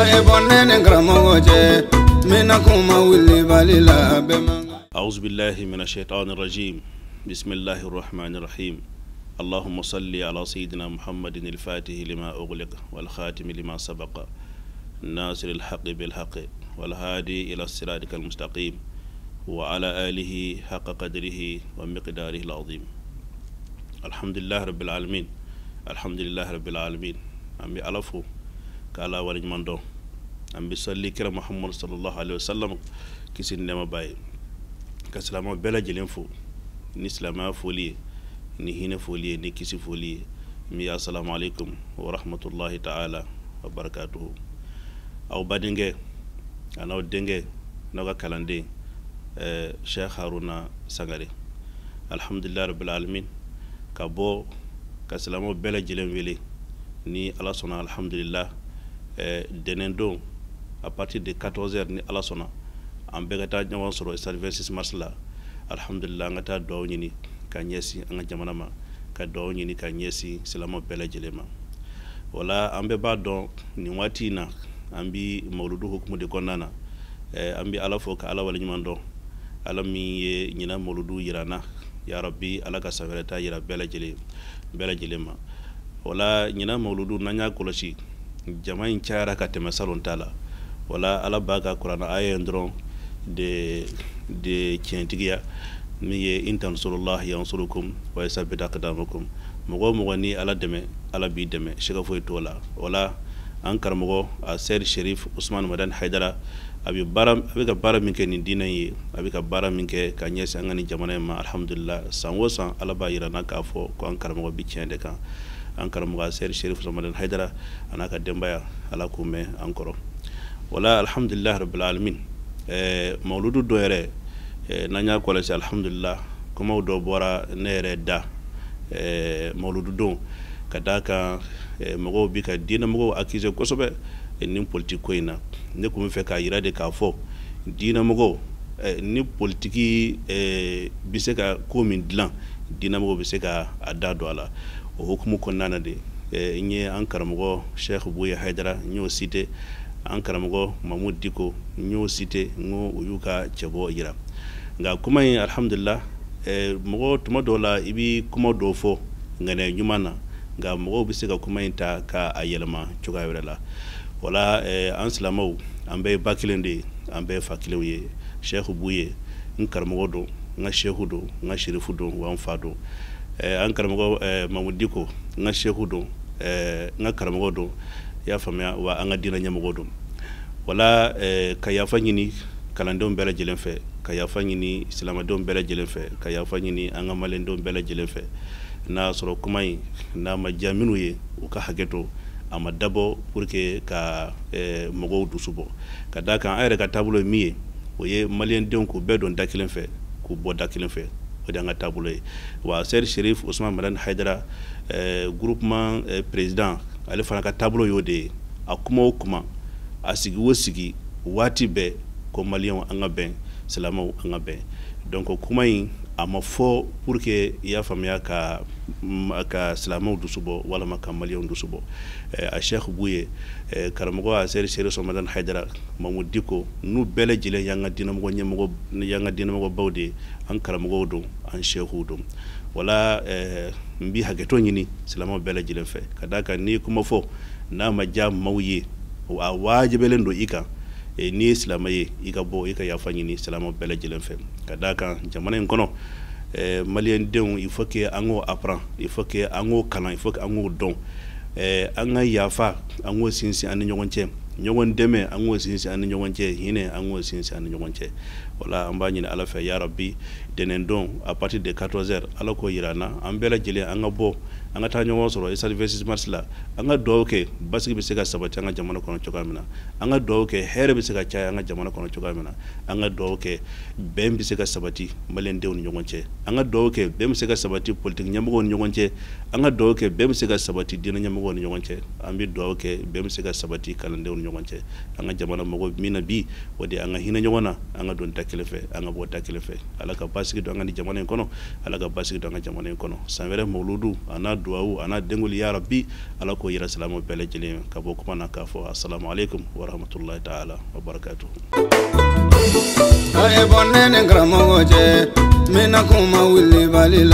E karamɔgɔ cɛ mina kuma wuli bali la bɛɛ man. أعوذ بالله من الشيطان الرجيم. بسم الله الرحمن الرحيم. اللهم صل على سيدنا محمد الفاتح لما أغلق والخاتم لما سبق ناصر الحق بالحق والهادي إلى صراطك المستقيم وعلى آله حق قدره ومقداره العظيم. الحمد لله رب العالمين، الحمد لله رب العالمين. An bɛ Ala fo k'Ala waleɲuman dɔn. An bɛ sali kira Muhammad sallallahu alaihi wasallam, kisi ni nɛɛma b'a ye, ka silamɛw bɛɛ lajɛlen fo ni silamɛya foli ye, ni hinɛ foli ye, ni kisi foli ye min ye: assalamu alaikum wa rahmatullahi ta'ala wa barakatuhu. Aw badenkɛ a n'aw denkɛ n'aw ka kalanden Cheikh Haruna Sangare, alhamdulillahi rabbil alamin, ka bɔ ka silamɛw bɛɛ lajɛlen wele ni Ala sɔnna, alhamdulillah, dɛnɛn don à partir de 14 heures, ni Ala sɔnna, an bɛɛ ka taa ɲɔgɔn sɔrɔ stade 26 mars la. Alhamdulillah, an ka taa dugawu ɲini ka ɲɛsin an ka jamana ma, ka dugawu ɲini ka ɲɛsin silamɛw bɛɛ lajɛlen ma. Wala an bɛɛ b'a dɔn, nin waati in na, an bi mawuludu hukumu de kɔnɔna na. An bi Ala fo ka Ala waleɲuman dɔn, Ala min ye ɲinan mawuludu yira an na. Ya Rabbi, Ala ka san wɛrɛ ta yira bɛɛ lajɛlen ma. Wala ɲinan mawuludu, n'an y'a kɔlɔsi, jama in cayara ka tɛmɛ salon ta la. Wala Ala b'a ka kuranɛ aya in dɔrɔn de tiɲɛtigiya min ye: in tansurullah yansurukum wa yusabbit aqdamakum. Mɔgɔ o mɔgɔ ni Ala dɛmɛ, Ala b'i dɛmɛ, siga foyi t'o la. Wala an karamɔgɔ a Sɛri Sherif Usman Madani Haidara, a bɛ ka baara min kɛ nin diinɛ in ye, a bɛ ka baara min kɛ ka ɲɛsin an ka nin jamana in ma, alhamdulillah, san o san Ala b'a yira n na k'a fɔ ko an karamɔgɔ bi tiɲɛ de kan. An karamɔgɔ a Sɛri Sherif Usman Madani Haidara a n'a ka denbaya, Ala k'u mɛn an kɔrɔ. Wala alhamdulillah rabbil alamin. Mawuludu dɔ yɛrɛ, n'an y'a kɔlɔsi, alhamdulillah, kumaw dɔ bɔra ne yɛrɛ da mawuludu don, ka d'a kan mɔgɔw bi ka diinɛmɔgɔw accuser kosɛbɛ nin politique ko in na. Ne tun bɛ fɛ k'a yira de k'a fɔ diinɛmɔgɔw ni politiki bɛ se ka ko min dilan, diinɛmɔgɔw bɛ se ka a da don a la. O hukumu kɔnɔna na de, n ye an karamɔgɔ Cheikh Buye Hayidara, n y'o cité, an karamɔgɔ Mamudu Diko, n y'o cité, n ko u y'u ka cɛbɔ yira. Nka kuma in, alhamdulillah, mɔgɔ tuma dɔw la, i bɛ kuma dɔw fɔ ŋaniya ɲuman na, nka mɔgɔw bɛ se ka kuma in ta k'a yɛlɛma cogoya wɛrɛ la. Wala an silamɛw, an bɛɛ ye ba kelen de ye, an bɛɛ ye fa kelenw ye. Cheikh Buye, n karamɔgɔ don, n ka seku don, n ka serifu don, wa n fa don. An karamɔgɔ Mamudu Diko, n ka seku don, n ka karamɔgɔ don, i y'a faamuya wa, an ka diinɛ ɲɛmɔgɔ don. Wala ka yafa ɲini kalandenw bɛɛ lajɛlen fɛ, ka yafa ɲini silamɛdenw bɛɛ lajɛlen fɛ, ka yafa ɲini an ka maliyɛndenw bɛɛ lajɛlen fɛ, n'a y'a sɔrɔ kuma in n'a ma diya minnu ye, u ka hakɛ to. A ma dabɔ pour que ka mɔgɔw dusu bɔ, ka d'a kan an yɛrɛ ka taabolo ye min ye, o ye maliyɛndenw k'u bɛɛ don da kelen fɛ, k'u bɔ da kelen fɛ. O de y'an ka taabolo ye. Wa Sɛri Sherif Usman Madani Hayidara, groupement président, ale fana ka taabolo y'o de ye. A kuma o kuma, a sigi o sigi, waati bɛɛ ko maliyɛnw, an ka bɛn, silamɛw, an ka bɛn. Donc kuma in a ma fɔ pour que, i y'a faamuya, ka silamɛw dusu bɔ walama ka maliyɛnw dusu bɔ. A Cheikh Buye, karamɔgɔ a Sɛri Sherif Usman Madani Hayidara, Mamudu Diko, n'u bɛɛ lajɛlen y'an ka diinɛmɔgɔ ɲɛmɔgɔ, y'an ka diinɛmɔgɔbaw de ye, an karamɔgɔw don, an sehuw don. Wala n bi hakɛto ɲini silamɛw bɛɛ lajɛlen fɛ, ka d'a kan n'i ye kuma fɔ n'a ma diya maaw ye, a wajibelen don i kan, n'i ye silamɛ ye, i ka bɔ i ka yafa ɲini silamɛw bɛɛ lajɛlen fɛ, ka d'a kan jamana in kɔnɔ, maliyɛndenw, il faut que an k'o apprend, il faut que an k'o kalan, il faut que an k'o dɔn. An ka yafa, an k'o sinsin an ni ɲɔgɔn cɛ, ɲɔgɔn dɛmɛ, an k'o sinsin an ni ɲɔgɔn cɛ, hinɛ, an k'o sinsin an ni ɲɔgɔn cɛ. Wala an b'a ɲini Ala fɛ, ya Rabbi, dɛnɛn don à partir de 14 heures, Ala k'o yira an na, an bɛɛ lajɛlen an ka bɔ, an ka taa ɲɔgɔn sɔrɔ stade 26 mars la. An ka dugawu kɛ basigi bɛ se ka sabati an ka jamana kɔnɔ cogoya min na, an ka dugawu kɛ hɛrɛ bɛ se ka caya an ka jamana kɔnɔ cogoya min na, an ka dugawu kɛ bɛn bɛ se ka sabati maliyɛndenw ni ɲɔgɔn cɛ, an ka dugawu kɛ bɛn bɛ se ka sabati politique ɲɛmɔgɔw ni ɲɔgɔn cɛ, an ka dugawu kɛ bɛn bɛ se ka sabati diinɛ ɲɛmɔgɔw ni ɲɔgɔn cɛ, an bɛ dugawu kɛ bɛn bɛ se ka sabati kalandenw ni ɲɔgɔn cɛ. An ka jamana mago min na bi, o de ye an ka hinɛ ɲɔgɔn na, an ka don da kelen fɛ, an ka bɔ da kelen fɛ. Ala ka basigi don an ka nin jamana in kɔnɔ, Ala ka basigi don an ka jamana in kɔnɔ. San wɛrɛ mawuludu a n'a duwawu a n'a denkuli ya rabbi, Ala k'o yira silamɛw bɛɛ lajɛlen. Ka bɔ kuma na k'a fɔ assalamu alaikum wa rahmatullahi ta'ala wa barakatuhu. A ye bɔ ne ni karamɔgɔ cɛ, n bɛna kuma wulibali la.